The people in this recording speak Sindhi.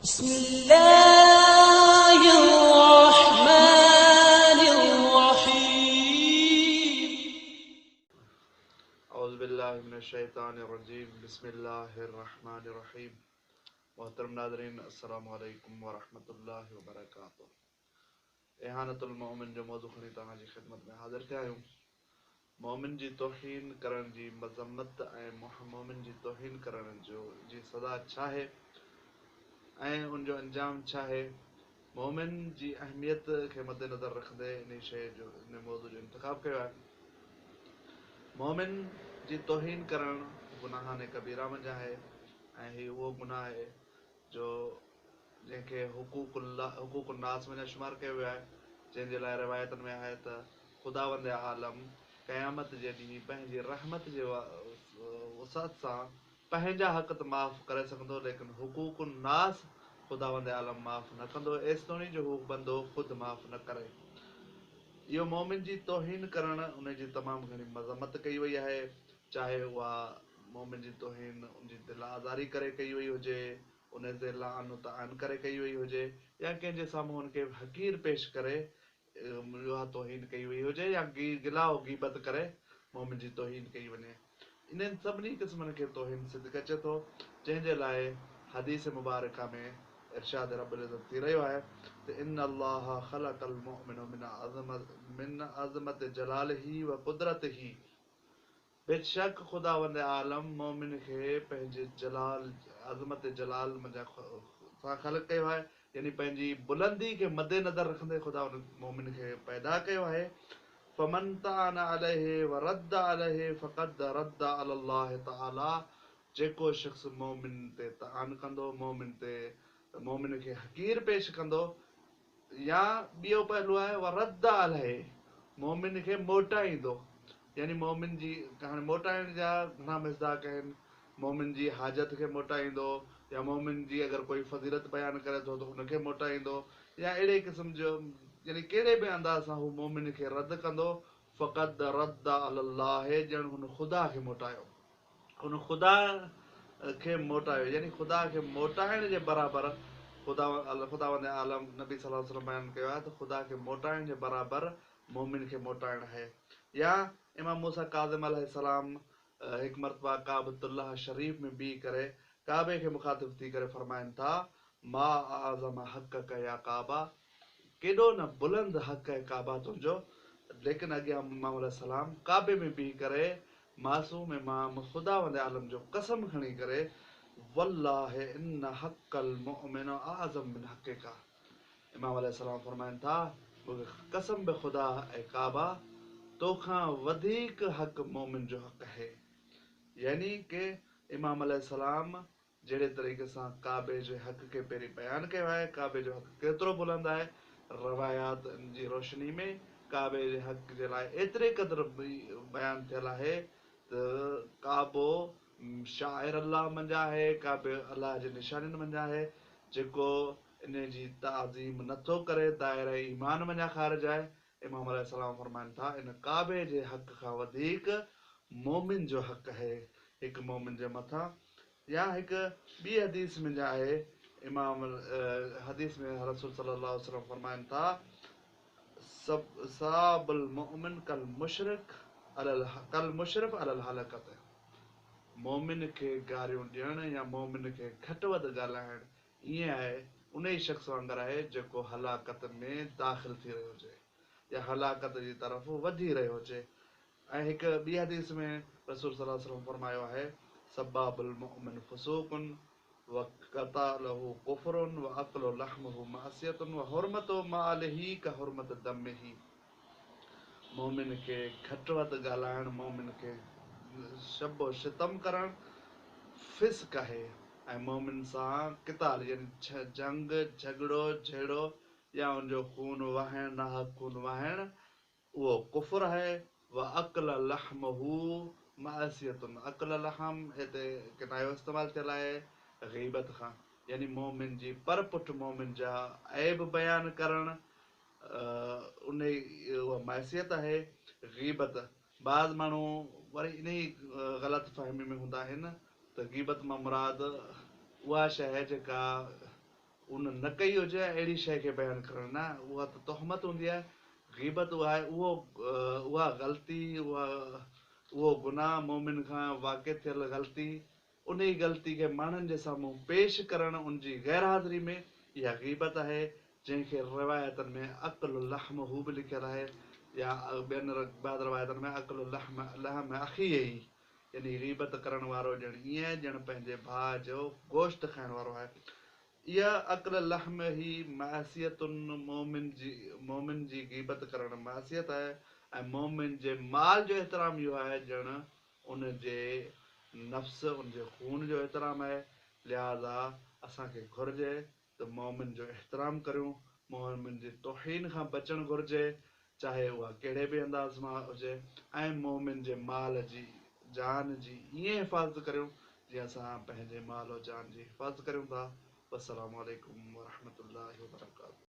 بسم الله الرحمن الرحيم. اعوذ بالله من الشيطان الرجيم بسم الله الرحمن الرحيم. محترم ناظرين، السلام عليڪم ورحمة الله وبرڪاته. اهانة المؤمن جو موضوع کڻي توهان جي خدمت ۾ حاضر ٿيا آهيون. مؤمن جي توهين ڪرڻ جي مذمت ۽ مؤمن جي توهين ڪرڻ جو جي سزا ڇا آهي ۽ ان جو انجام ڇا آهي، مؤمن جي اهميت کي مدنظر رکندي انهي شيء جو انهي موضوع جو انتخاب ڪيو آهي. مؤمن جي توهين ڪرڻ گناهان ڪبيره منجهان آهي ۽ هي اهو گناهه آهي جو جنهن کي حقوق الله حقوق الناس منجهان شمار ڪيو ويو آهي، جنهن جي لاء روايتن ۾ آهي ته خداوند عالم قيامت جي ڏينهن پنهنجي رحمت جي وسعت سان پنهنجا حق ته معاف ڪري سگهندو ليڪن حقوق الناس خداوند عالم معاف نه ڪندو ايستوڻي جو هو بندو خود معاف نه ڪري. اهو مؤمن جي توهين ڪرڻ ان جي تمام گهڻي مذمت ڪئي وئي آهي چاهي اها مؤمن جي توهين ان جي دل آزاري ڪري ڪئي وئي هجي، ان تي لعن و طعن ڪري ڪئي وئي هجي يا ڪنهن جي سامهون ان کي حقير پيش ڪري اها توهين ڪئي وئي هجي يا گلا و غيبت ڪري مؤمن جي توهين ڪئي وڃي. انهن سڀني قسمن کي توهين صدق اچي ٿو، جنهن جي لاء حديث مبارڪه ۾ ارشاد رب العزت ٿي رهيو آهي ته ان الله خلق المؤمن من عظمت جلاله و قدرته، بيشڪ خداوند عالم مؤمن کي پنهنجي جلال، عظمت جلال، منجهان سان خلق ڪيو آهي، يعني پنهنجي بلندي کي مد نظر رکندي خدا ان مؤمن کي پيدا ڪيو آهي، فمن طعن عليه ورد عليه فقد رد علي الله تعالي، جيڪو شخص مؤمن تي طعن ڪندو، مؤمن تي مؤمن کي حقير پيش ڪندو، يا ٻيو پهلو آهي ورد عليه مؤمن کي موٽائيندو، يعني مؤمن جي هاڻي موٽائڻ جا گهڻا مصداق آهن، مؤمن جي حاجت کي موٽائيندو يا مؤمن جي اگر ڪوئي فضيلت بيان ڪري ٿو ته ان کي موٽائيندو يا اهڙي قسم جو يعني ڪهڙي به انداز سان هو مؤمن کي رد ڪندو، فقد رد علي الله ڄڻ هن خدا کي موٽايو. هن خدا کي موٽايو يعني خدا کي موٽائڻ جي برابر خدا خداوند عالم نبي صلي الله عليه وسلم بيان ڪيو آهي ته خدا کي موٽائڻ جي برابر مؤمن کي موٽائڻ آهي. يا امام موسيٰ ڪاظم عليه السلام هڪ مرتبه ڪعبة الله شريف ۾ بيهي ڪري ڪعبي کي مخاطب ٿي ڪري فرمائن ٿا، ما اعظم حقک يا ڪعبه، ڪيڏو نه بلند حق اي ڪعبه تنهنجو، ليڪن اڳيان امام عليه السلام ڪعبي ۾ بيهي ڪري معصوم امام خداوند عالم جو قسم کڻي ڪري والله ان حق المؤمن اعظم من حقک، امام عليه السلام فرمائن ٿا، مون کي قسم به خدا اي ڪعبه توکان وڌيڪ حق مؤمن جو حق آهي. يعني ڪه امام عليه السلام جهڙي طريقي سان ڪعبي جي حق کي پهرين بيان ڪيو آهي، ڪعبي جو حق ڪيترو بلند آهي، روايات جي روشني ۾ ڪعبي جي حق جي لاء ايتري قدر بيان ٿيل آهي ته ڪعبو شعائر الله منجهان آهي، ڪعبي الله جي نشانين منجهان آهي، جيڪو انهي جي تعظيم نه ٿو ڪري دائره ايمان منجهان خارج آهي. امام عليه السلام فرمائن ٿا، ان ڪعبي جي حق کان وڌيڪ مؤمن جو حق آهي هڪ مؤمن جي مٿان. يا هڪ ٻي حديث منجهان آهي، امام حديث ۾ رسول صلي الله عليه وسلم فرمائن ٿا، ساب المؤمن ڪالمشرڪ ڪالمشرف علي الهلڪة، مؤمن کي گاريون ڏيڻ يا مؤمن کي گهٽ وڌ ڳالهائڻ ائين آهي انهي شخص وانگر آهي جيڪو هلاڪت ۾ داخل ٿي رهيو هجي يا هلاڪت جي طرف وڌي رهيو هجي. ۽ هڪ ٻي حديث ۾ رسول صلي الله عليه وسلم فرمايو آهي، سباب المؤمن فسوق و قتاله ڪفر و اڪل لحمه معصية و حرمت ماله ڪحرمت دمه. مؤمن کي گهٽ وڌ ڳالهائڻ، مؤمن کي سب و شتم ڪرڻ فسق آهي ۽ مؤمن سان قتال يعني جنگ، جهڳڙو، جهيڙو يا ان جو خون وهائڻ، ناحق خون وهائڻ، اهو ڪفر آهي. واڪل لحمه معصية، اڪل لحم هتي ڪنايو استعمال ٿيل آهي غيبت کان، يعني مؤمن جي پر پٺ مؤمن جا عيب بيان ڪرڻ، انهي اها معصيت آهي. غيبت، بعض ماڻهو وري انهي غلط فهمي ۾ هوندا آهن ته غيبت مان مراد اها شيء آهي جيڪا ان نه ڪئي هجي ۽ اهڙي شيء کي بيان ڪرڻ نه اها ته تهمت هوندي آهي غيبت اها آهي اهو اها غلطي اها اهو گناهه مؤمن کان واقع ٿيل غلطي انهي غلطي کي ماڻهن جي سامهون پيش ڪرڻ ان جي غير حاضري ۾ اها غيبت آهي جنهن کي روايتن ۾ اڪل لحمه به لکيل آهي يا ٻين بعض روايتن ۾ اڪل لحم لحم اخيه يعني غيبت ڪرڻ وارو ڄڻ ائين ڄڻ پنهنجي ڀاء جو گوشت کائڻ وارو آهي. اها اڪل لحم هي معصيت مؤمن جي مؤمن جي غيبت ڪرڻ معصيت آهي ۽ مؤمن جي مال جو احترام اهو آهي ڄڻ ان جي نفس ان جي خون جو احترام آهي لهذا اسان کي گهرجي ته مؤمن جو احترام ڪريون، مؤمن جي توهين کان بچڻ گهرجي، چاهي اها ڪهڙي به انداز مان هجي ۽ مؤمن جي مال جي، جان جي ائين حفاظت ڪريون جيئن اسان پنهنجي مال و جان جي حفاظت ڪريون ٿا. والسلام عليڪم ورحمة الله وبرڪاته.